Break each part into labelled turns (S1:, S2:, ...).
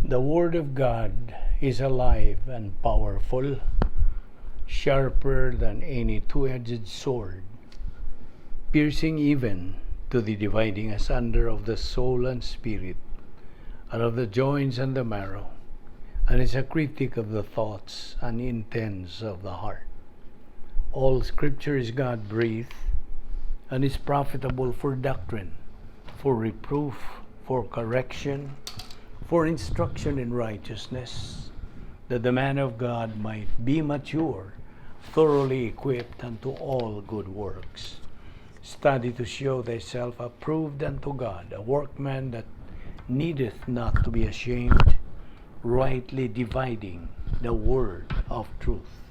S1: The Word of God is alive and powerful, sharper than any two-edged sword, piercing even to the dividing asunder of the soul and spirit, and of the joints and the marrow, and is a critic of the thoughts and intents of the heart. All Scripture is God-breathed and is profitable for doctrine, for reproof, for correction, for instruction in righteousness, that the man of God might be mature, thoroughly equipped unto all good works. Study to show thyself approved unto God, a workman that needeth not to be ashamed, rightly dividing the word of truth.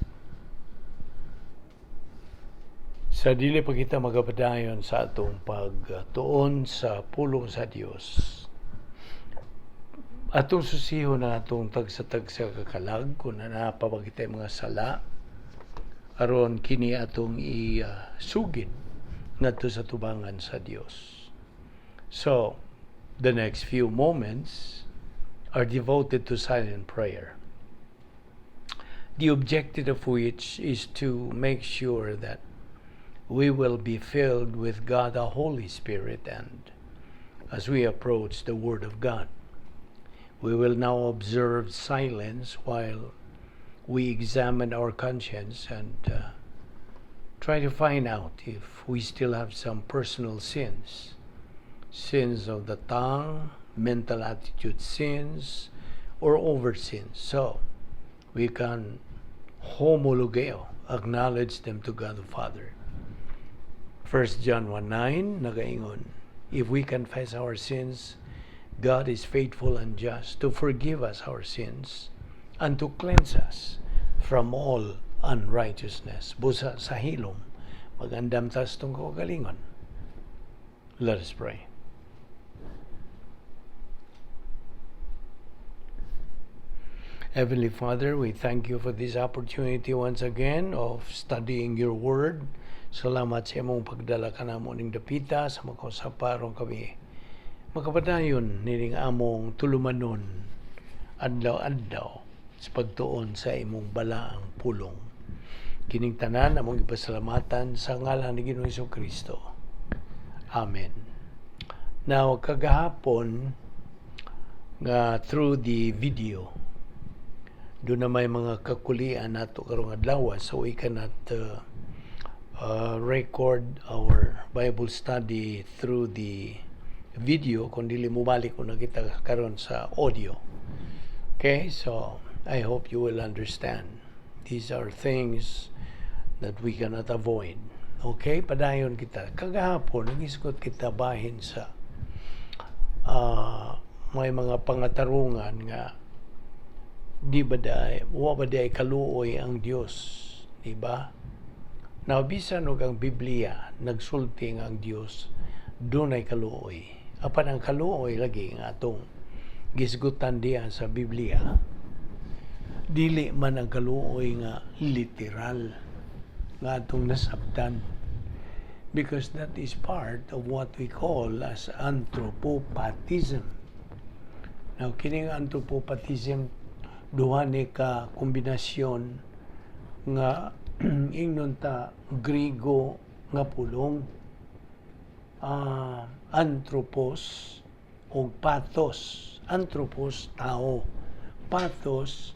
S1: Sa dili pa kita magapadayon sa atong pagtuon sa pulong sa Dios, atong susihon ang atong tagsa-tagsa kakalag kung naa pa ba kitay mga sala, aron kini atong isugid ngadto sa tubangan sa Dios. So, the next few moments are devoted to silent prayer, the objective of which is to make sure that we will be filled with God the Holy Spirit, and as we approach the Word of God, we will now observe silence while we examine our conscience and try to find out if we still have some personal sins, sins of the tongue, mental attitude sins, or overt sins. So we can homologeo, acknowledge them to God the Father. 1 John 1:9 nagaingon, "If we confess our sins, God is faithful and just to forgive us our sins and to cleanse us from all unrighteousness." Busa sa hilom, magandam ta sa atong kaugalingon. Let us pray. Heavenly Father, we thank you for this opportunity once again of studying your word. Salamat sa imong pagdala kanamo ning dapita sa makausaparon kami makapadayon nining among tulumanon adlaw-adlaw sa pagtuon sa imong balaang pulong. Kining tanan among ipasalamatan sa ngalan ni Ginoong Kristo. Amen. Now, kagahapon nga through the video, duna may mga kakulian nato karong adlaw, so we cannot record our Bible study through the video kung dili mobalik na kita karon sa audio. Okay, so I hope you will understand. These are things that we cannot avoid. Okay, padayon kita. Kagahapon, nag-isgot kita bahin sa may mga pangatarungan nga di ba day, wa ba day kaluoy ang Dios, di ba? Now, bisan og ang Biblia nagsulti nga ang Dios dunay kaluoy. Apan ang kaluoy lagi nga atong gisgutan diya sa Biblia, dili man ang kaluoy nga literal nga atong nasabtan, because that is part of what we call as anthropopathism. Now, kining anthropopathism, duha ni ka kombinasyon nga ingnon ta Grigo nga pulong, anthropos o pathos. Anthropos, tao. Pathos,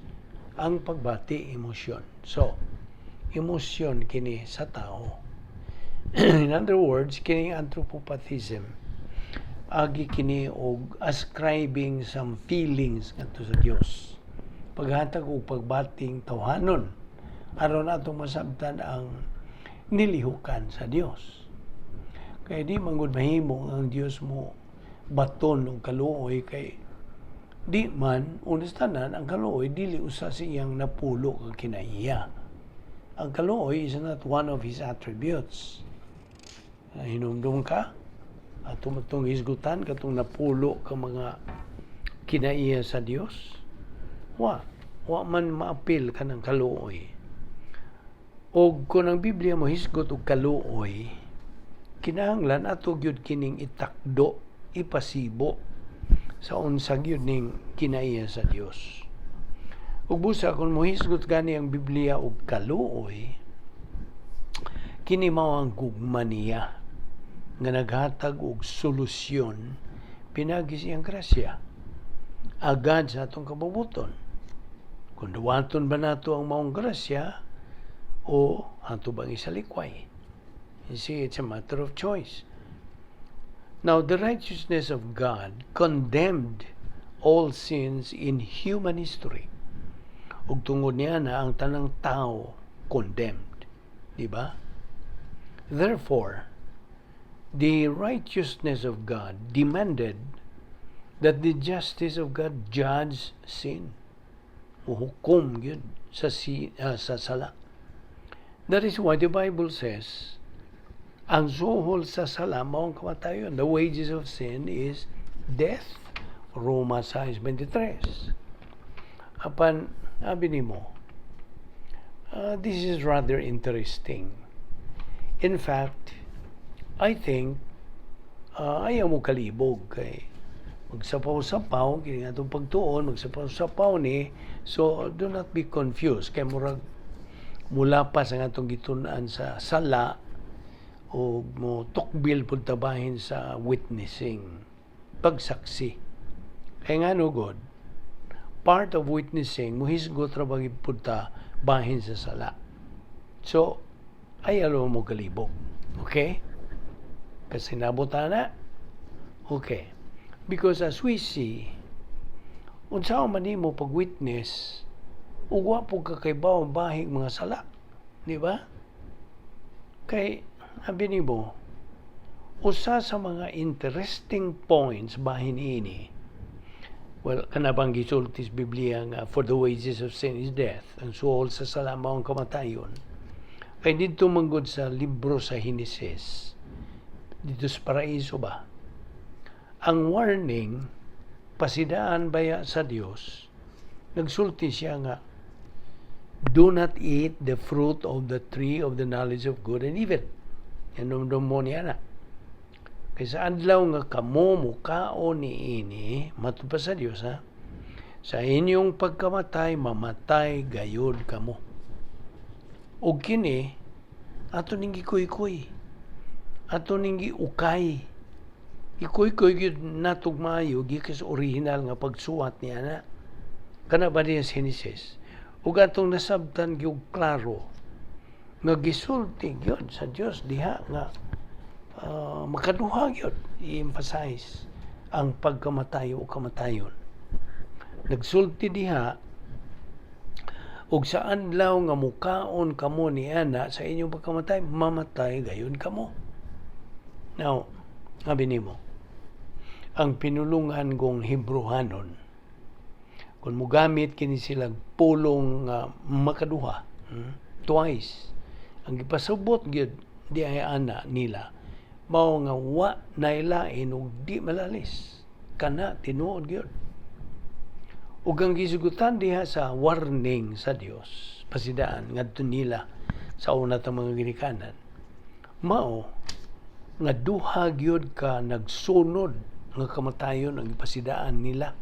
S1: ang pagbati, emosyon. So, emosyon kini sa tao. In other words, kini anthropopathism, agi kini og ascribing some feelings ngadto sa Dios. Paghatag og pagbating tawhanon aron atong masabtan ang nilihukan sa Dios. Kay di man gud mahimo ang Dios mo baton og kaluoy, kay di man, unas tanan, ang kaluoy dili usa sa iyang napulo ka kinaiya. Ang kaluoy is not one of his attributes. Hinumdum ka atong atong hisgutan katong napulo ka mga kinaiya sa Dios. Wa man maapil kanang kaluoy. Og kung ang Biblia mo hisgot og kaluoy, kinahanglan ato gyud kining itakdo, ipasibo. Sa unsa gyud ning kinaiya sa Dios. Ug busa kung mohisgot gani ang Biblia og kaluoy, kini mao ang gugma niya nga naghatag og solusyon pinaagi sa iyang grasya agad sa atong kabubuton. Kung duwaton ba nato ang maong grasya o ato bang isalikway? You see, it's a matter of choice. Now, the righteousness of God condemned all sins in human history. Ug tungod niya na ang tanang tao condemned. Di ba? Therefore, the righteousness of God demanded that the justice of God judge sin. Muhukom gyud sa sala. That is why the Bible says, ang suhol sa sala mao ang kamatayon. The wages of sin is death. Roma 6:23. Apan, abi nimo, this is rather interesting. In fact, I think, ayaw mo kalibog kay magsapaw-sapaw, kini nga atong pagtuon, magsapaw-sapaw ni, so do not be confused. Kay murag mula pa sa atong gitun-an sa sala o mo tukbil pud tabahin sa witnessing, pagsaksi. Kay nga no god, part of witnessing, muhisgot ra ba pud ta bahin sa sala. So, ayaw mo kalibog. Okay? Kasi nabota na. Okay. Because as we see, unsa man nimo pag witness ug wa pud ka kaybaw bahing mga sala, di ba? Kay abi nimo, usa sa mga interesting points bahin ini, well, kana bang gisulti sa Biblia nga for the wages of sin is death, ang suhol sa sala mao ang kamatayon. Kay didto manggod sa libro sa Henesis, didto sa paraiso ba, ang warning pasidaan baya sa Dios, nagsulti siya nga, "Do not eat the fruit of the tree of the knowledge of good and evil." Yan mo niya na. Kay sa adlaw nga kamo mukaon niini, matud pa sa Dios ha, sa inyong pagkamatay, mamatay gayod kamo. Ug kini, ato ning gikuykuy. Ato ning giukay. Ikuy-kuy gyud natog maayo gikan sa original nga pagsuwat niya na. Kana ba niya sa Genesis? Ug atong nasabtan gyud klaro nga gisulti gyud sa Dios diha nga makaduha gyud i-emphasize ang pagkamatay o kamatayon. Nagsulti diha, ug sa adlaw nga mukaon kamo niana sa inyong pagkamatay, mamatay gayon kamo. Now, abi nimo, ang pinulungan kong Hebrehanon, kung mugamit kini silang pulong nga makaduha, twice, ang gipasabot gyud di ay ana nila, mao nga wa nailain ug di malalis. Kana tinuod gyud. Ug ang gisugutan diha sa warning sa Dios, pasidaan ngadto nila sa una ta mga ginikanan, mao nga duha gyud ka nagsunod nga kamatayon ang ipasidaan nila.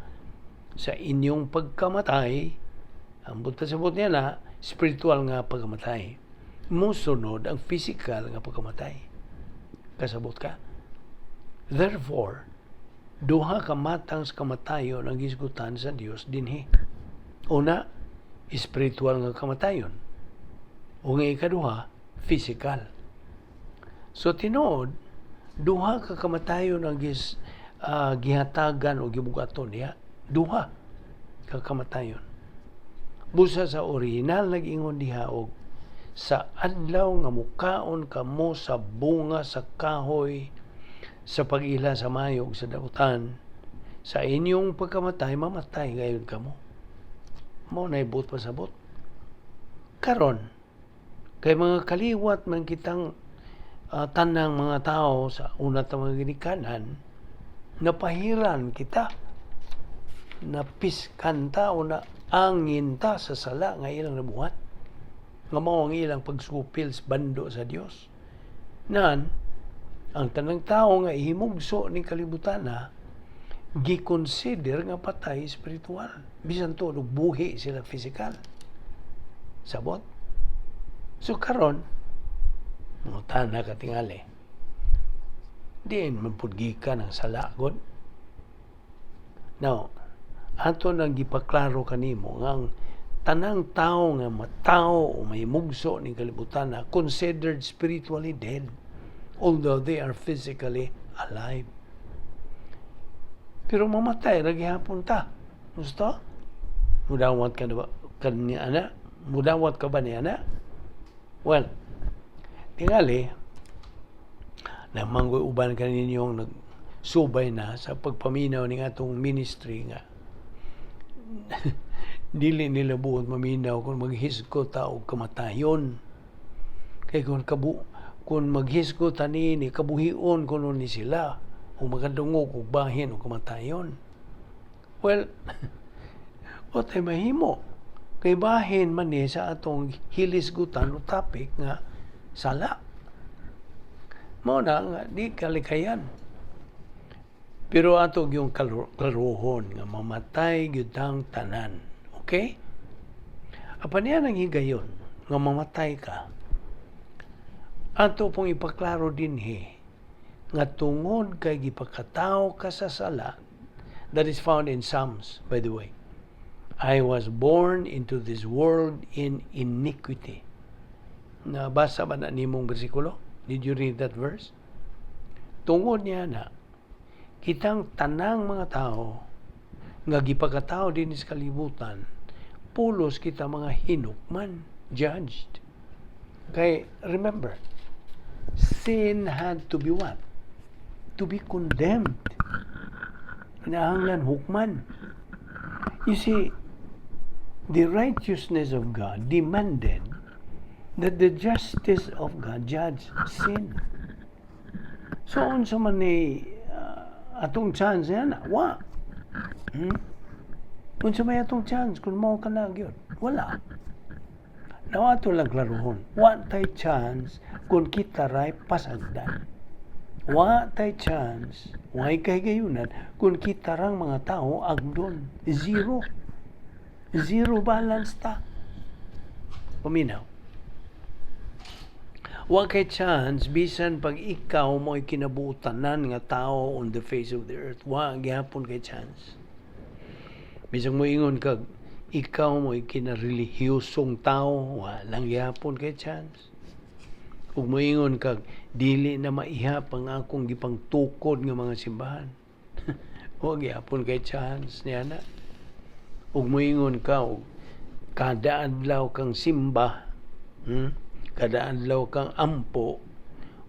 S1: Sa inyong pagkamatay, ang buta sabot niya na spiritual nga pagkamatay, musunod ang physical nga pagkamatay. Kasabot ka? Therefore, duha ka matang sa kamatayon ang gisgutan sa Dios dinhi. Una, spiritual nga kamatayon. O nga ikaduha, physical. So tinuod, duha ka kamatayon ang gihatagan o gibugaton niya. Duha ka kamatayon. Busa sa original nag-ingon diha og sa adlaw nga mukaon kamo sa bunga sa kahoy sa pag-ila sa maayo ug sa dautan, sa inyong pagkamatay, mamatay gayon kamo. Mao na buot pasabot. Karon, kay mga kaliwat man kitang tanang mga tao sa una ta mga ginikanan, napahiran kita, napiskan ta o na angin ta sa sala nga ilang nabuhat nga mao ang ilang pagsupil sa bando sa Dios. Nan ang tanang tao nga ihimugso ning kalibutan na Gi-consider nga patay spiritual. Bisan tuod og buhi sila physical. Sabot? So karon, mangutana ka tingali. Diin man pud gikan ang sala gud? Now, ato nang gipaklaro kanimo nga ang tanang tao nga matao o may mugso ning kalibutan na considered spiritually dead although they are physically alive. Pero mamatay ra gihapon ta. Gusto? Mudawat ka na ba kan ni ana? Mudawat ka ba ni ana? Well, tingali, namanggoy uban kaninyong nagsubay na sa pagpaminaw ning atong ministry nga dili nila buot maminaw kung maghisgot ta og kamatayon. Kay kung maghisgot ta niini, kabuhion kuno ni sila o makadungog og bahin og kamatayon. Well, wa mahimo? Kay bahin man ni sa atong hilisgutan o topic nga sala. Mao na nga di kalikayan. Pero ato yung klarohon nga mamatay gyud ang tanan. Okay? Apan yan ang higayon nga mamatay ka. Ato pong ipaklaro dinhi nga tungod kay gipakatao ka sa sala, that is found in Psalms, by the way. "I was born into this world in iniquity." Nabasa ba na nimong bersikulo? Did you read that verse? Tungod niya na, kitang tanang mga tao nga gipakatao din sa kalibutan, pulos kita mga hinukman, judged. Kay, remember, sin had to be what? To be condemned. Kinahanglan hukman. You see, the righteousness of God demanded that the justice of God judge sin. So, unsa man ni atong chance yan? Wa. Unsa may atong chance kung mao ka na gyud? Wala. Now, ato lang klarohon. Wa tay chance kung kita ray pasagdan. Wa tay chance, way kahigayunan kung kita rang mga tao agdon. Zero. Zero balance ta. Paminaw. Wa kay chance bisan pag ikaw mo'y kinabuotanan nga tao on the face of the earth. Wa gihapon kay chance. Bisan mo ingon kag ikaw mo'y kinarelihiyosong tao, wa lang gihapon kay chance. Ug moingon kag dili na maihap ang akong gipangtukod nga mga simbahan, wa gihapon kay chance niya na. Ug moingon ka og kada adlaw kang simba, Kada adlaw kang ampo,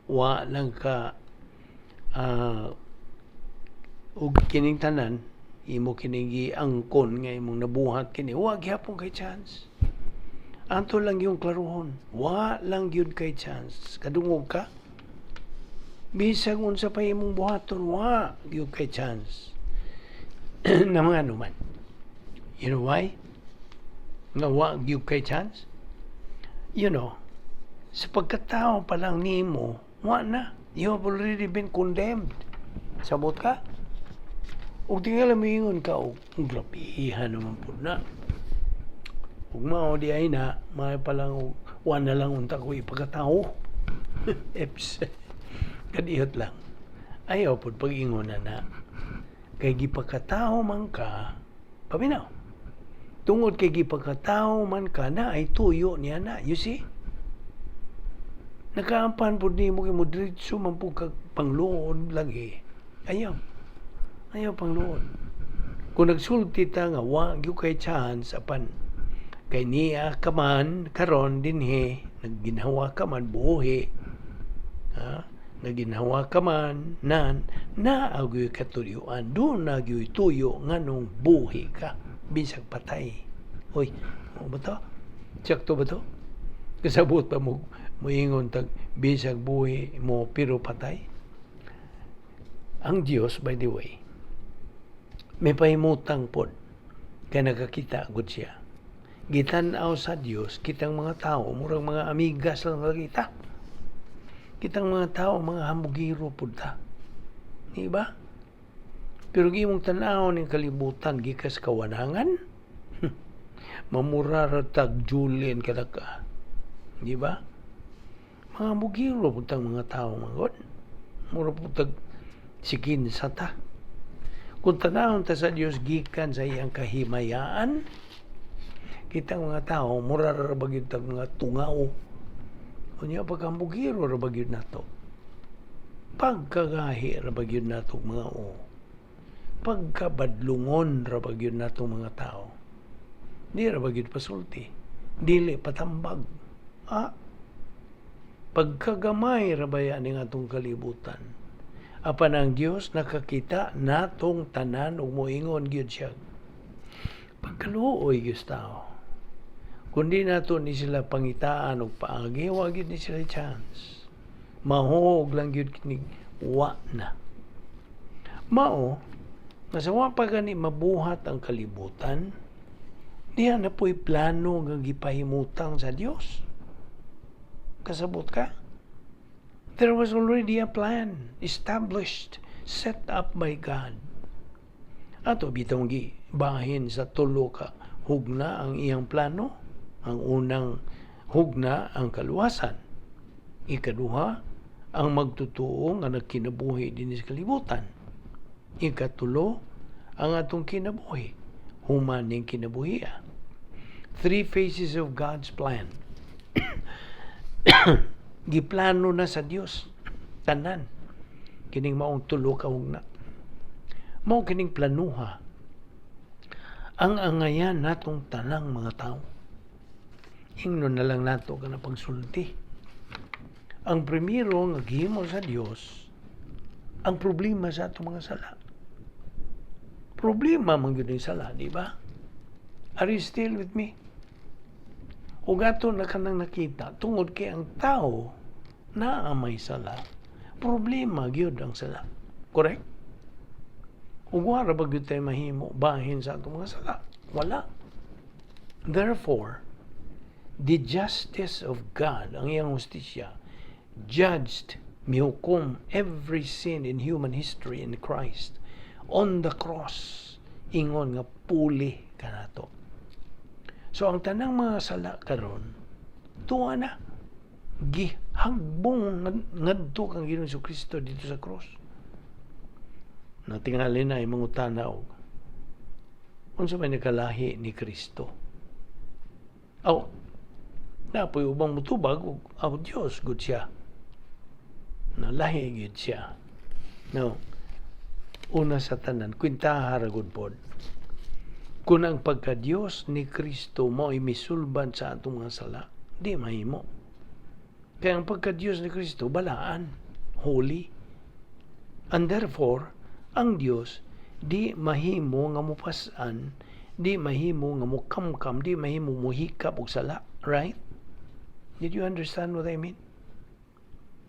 S1: wa lang ka ug kining tanan imo kining giangkon nga imong nabuhat kini, wa gihapon kay chance. Ato lang yung klarohon, wa lang gyud kay chance. Kadungog ka? Bisag unsa pa imong buhaton, wa gyud kay chance na mga anuman. You know why nga wa gyud kay chance? Sa pagkatao pa lang nimo, wa na, you have already been condemned. Sabot ka? Ug tingali moingon ka og grabihan naman pud na. Ug mao di ay na, may pa lang og wa na lang unta ko ipagkatao. Eps. Kadiyot lang. Ayaw pud pag-ingon na na. Kay gipakatao man ka, paminaw. Tungod kay gipakatao man ka na ay tuyo niya na. You see? Nakaampan pud nimo kay mo diretso man pud kag pangluod lagi. Ayaw. Ayaw pangluod. Kung nagsulti ta nga wa gyud kay chance, apan kay niya ka man karon dinhi, nagginhawa ka man buhi, ha, naginhawa ka man nan naa gyud katuyuan, duna gyud tuyo nganong buhi ka bisag patay. Oy, mao ba to? Sakto ba to? Kasabot pa mo moingon tag bisag buhi mo pero patay? Ang Dios, by the way, may pahimutang pod kay nakakita gud siya. Gitan-aw sa Dios kitang mga tao, murag mga amigas lang kita. Kitang mga tao, mga hambugiro pud ta. Di ba? Pero imong tan-awon ning kalibutan gikas kawanangan, mamura ra tag Julin kada ka. Di ba? Mga mugiro pud mga tao manggod. Mura pud tag sikin sa ta. Kung tanawon ta sa Dios gikan sa iyang kahimayaan, kitang mga tao mura ra ba gyud tag mga tungaw. Unya pagkambugiro ra ba gyud nato. Pagkagahi ra ba gyud nato mga o. Pagkabadlungon ra ba gyud nato mga tao. Di ra ba gyud pasulti. Dili patambag. Ah, pagkagamay ra ba ning atong kalibutan. Apan ang Dios nakakita natong tanan ug moingon gyud siya. Pagkaluoy gyud tao. Kung di nato ni sila pangitaan og paagi, wa gyud ni sila chance. Mahuog lang gyud kini, wa na. Mao, nga sa wa pa gani mabuhat ang kalibutan, diha na po'y plano nga gipahimutang sa Dios. Kasabot ka? There was already a plan established, set up by God. Ato bitong gi bahin sa tulo ka hugna ang iyang plano. Ang unang hugna, ang kaluwasan. Ikaduha, ang magtutuo nga nagkinabuhi din sa kalibutan. Ikatulo, ang atong kinabuhi, human ning kinabuhia. Three phases of God's plan. Giplano na sa Dios tanan kining maong tulo ka hugna. Mao kining planuha ang angayan natong tanang mga tao. Ingnon na lang nato kana pagsulti. Ang primero nga gihimo sa Dios, ang problema sa atong mga sala. Problema man gyud ang sala, di ba? Are you still with me? Ug ato na kanang nakita, tungod kay ang tao naa may sala, problema gyud ang sala. Correct? Ug wala ba gyud tayo mahimo bahin sa atong mga sala? Wala. Therefore, the justice of God, ang iyang hustisya, judged, mihukom every sin in human history in Christ on the cross, ingon nga puli kanato. So ang tanang mga sala karon tuwa na gihagbong ngadto kang Ginoong Kristo dito sa cross. Natingali na imong utana og unsa may nakalahi ni Kristo. Aw, napoy ubang mutubag og aw, Dios gud siya. Nalahi gyud siya. No. Una sa tanan, kwentaha ra gud pod. Kung ang pagka-Diyos ni Kristo mo ay misulban sa atong mga sala, di mahimo. Kaya ang pagka-Diyos ni Kristo, balaan, holy. And therefore, ang Diyos di mahimo nga mupas-an, di mahimo nga mukamkam, di mahimo muhikap og sala. Right? Did you understand what I mean?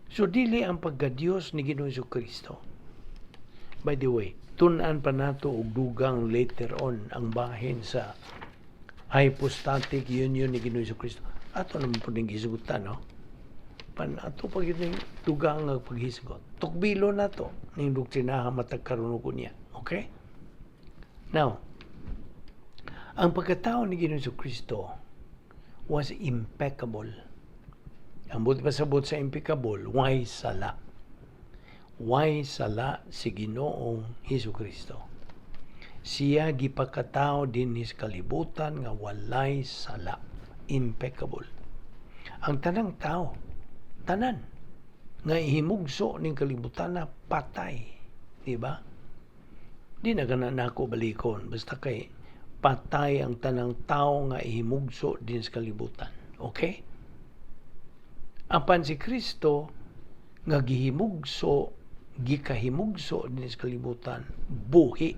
S1: So dili ang pagka-Diyos ni Ginoong Kristo. By the way, tun-an pa nato og dugang later on ang bahin sa hypostatic union ni Ginoong Kristo. Ato naman po ning gisgutan, no? Pan ato pa gyud ning dugang nga paghisgot. Tukbilo nato ning doktrinaha matag karon ko niya. Okay? Now, ang pagkatao ni Ginoong Kristo was impeccable. Ang buot pasabot sa impeccable, way sala. Way sala si Ginoong Hesus Kristo. Siya gipakatao dinhi sa kalibutan nga walay sala. Impeccable. Ang tanang tao, tanan, nga ihimugso ning kalibutan na patay. Di ba? Di na kana nako balikon. Basta kay patay ang tanang tao nga ihimugso din sa kalibutan. Okay? Apan si Kristo nga gihimugso, gikahimugso din sa kalibutan, buhi.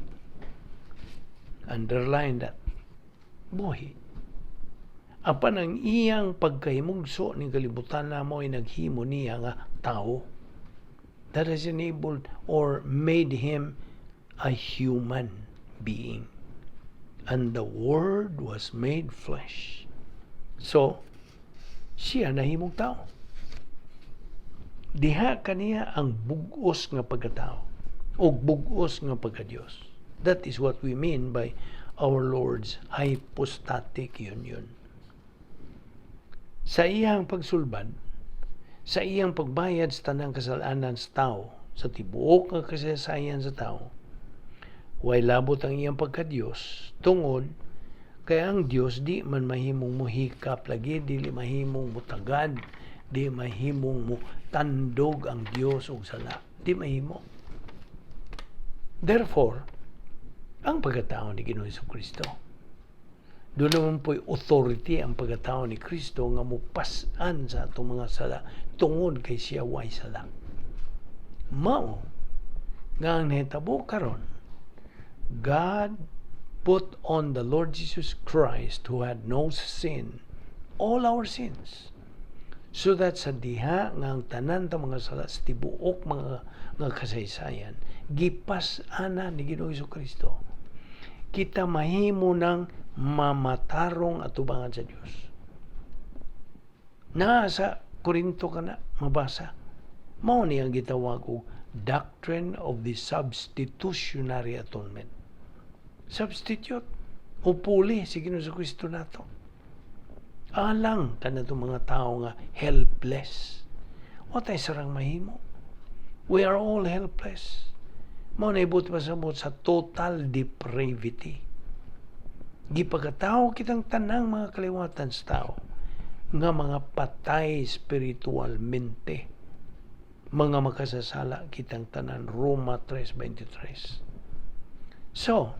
S1: Underline that. Buhi. Apan ang iyang pagkahimugso ning kalibutan na mo ay naghimo niya nga tao. That has enabled or made him a human being. And the Word was made flesh. So, siya nahimong tao. Diha kaniya ang bugos nga pagkatao. Ug bug-os nga pagka-Dios. That is what we mean by our Lord's hypostatic union. Sa iyang pagsulbad, sa iyang pagbayad sa tanang kasalanan sa tao, sa tibuok nga kasaysayan sa tao, way labot ang iyang pagka-Dios tungod kay ang Dios di man mahimong muhikap lagi, dili mahimong mutagad, di mahimong mo tandog ang Dios og sala. Di mahimo. Therefore, ang pagkatao ni Ginoong Kristo, doon naman po'y authority ang pagkatao ni Kristo nga mupas-an sa atong mga sala tungod kay siya way sala. Mao nga ang nahitabo karon, God put on the Lord Jesus Christ, who had no sin, all our sins. So that sa diha nga ang tanan ta mga sala sa tibuok mga nga kasaysayan gipas-ana ni Ginoong Kristo, kita mahimo ng mamatarong atubangan sa Dios. Na sa Korinto ka na mabasa. Mao ni ang gitawag og doctrine of the substitutionary atonement. Substitute o puli si Ginoong Kristo nato. Alang kanatong mga tao nga helpless. Wa tay sarang mahimo. We are all helpless. Mao na ibot pasabot sa total depravity. Gipagkatao kitang tanang mga kaliwatan sa tao nga mga patay spiritualmente, mga makasasala kitang tanan. Roma 3:23. So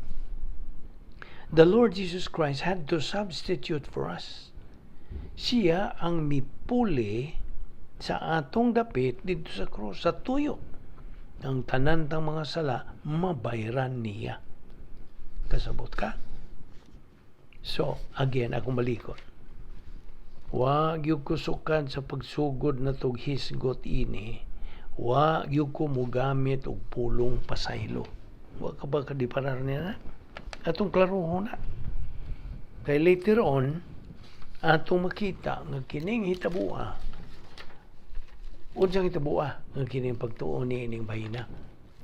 S1: the Lord Jesus Christ had to substitute for us. Siya ang mipuli sa atong dapit dito sa krus sa tuyo ang tanan tang mga sala mabayran niya. Kasabot ka? So, again, akong balikon. Wa gyud ko sukad sa pagsugod na tog hisgot ini, wa gyud ko mogamit og pulong pasaylo. Wa ka ba kadiparar niya na? Atong klarohon na. Kay later on, atong makita nga kining hitabua, unsang hitabua nga kining pagtuon ni ining bahina.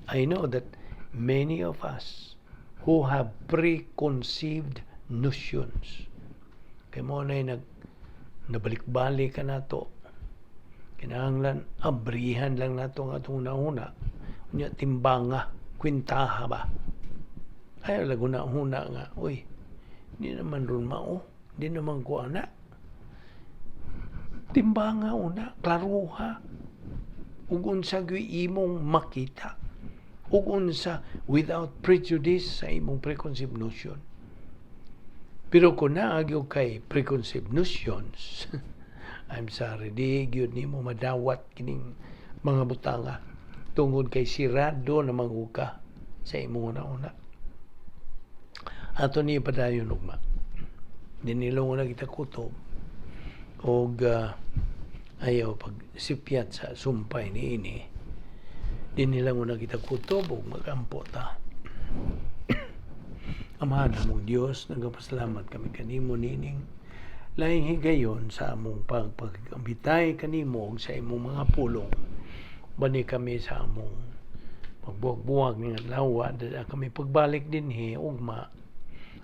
S1: I know that many of us who have preconceived notions. Kay mo na nag nabalik-balik ka nato. Kinahanglan abrihan lang nato ang atong una-una. Unya timbanga, kwintaha ba. Ay laguna-huna nga, uy, di naman ron mao, di naman ko ana. Timbanga una, klaruha. Ug unsa gyud imong makita. Ug unsa without prejudice sa imong preconceived notion. Pero kung naa gyud kay preconceived notions, I'm sorry, di gyud nimo madawat kining mga butanga tungod kay sirado na man ka sa imong una-una. Ato ni padayon ugma. Dinilong na kita kutob og ayaw pag sipyat sa sumpay ni ini. Dinilang na kita kutob og magampo ta. Amahan namong Dios, nagapasalamat kami kanimo nining laing higayon sa among pagpagambitay kanimo ug sa imong mga pulong. Bani kami sa among pagbuwag-buwag ng adlaw, dada kami pagbalik dinhi ugma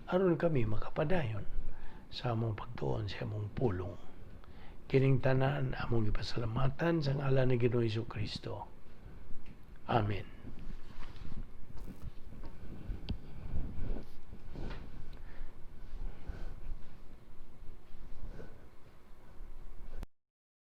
S1: aron kami makapadayon sa among pagtuon sa among pulong. Kining tanan among gipasalamatan sa ngalan ni Ginoong Kristo. Amen.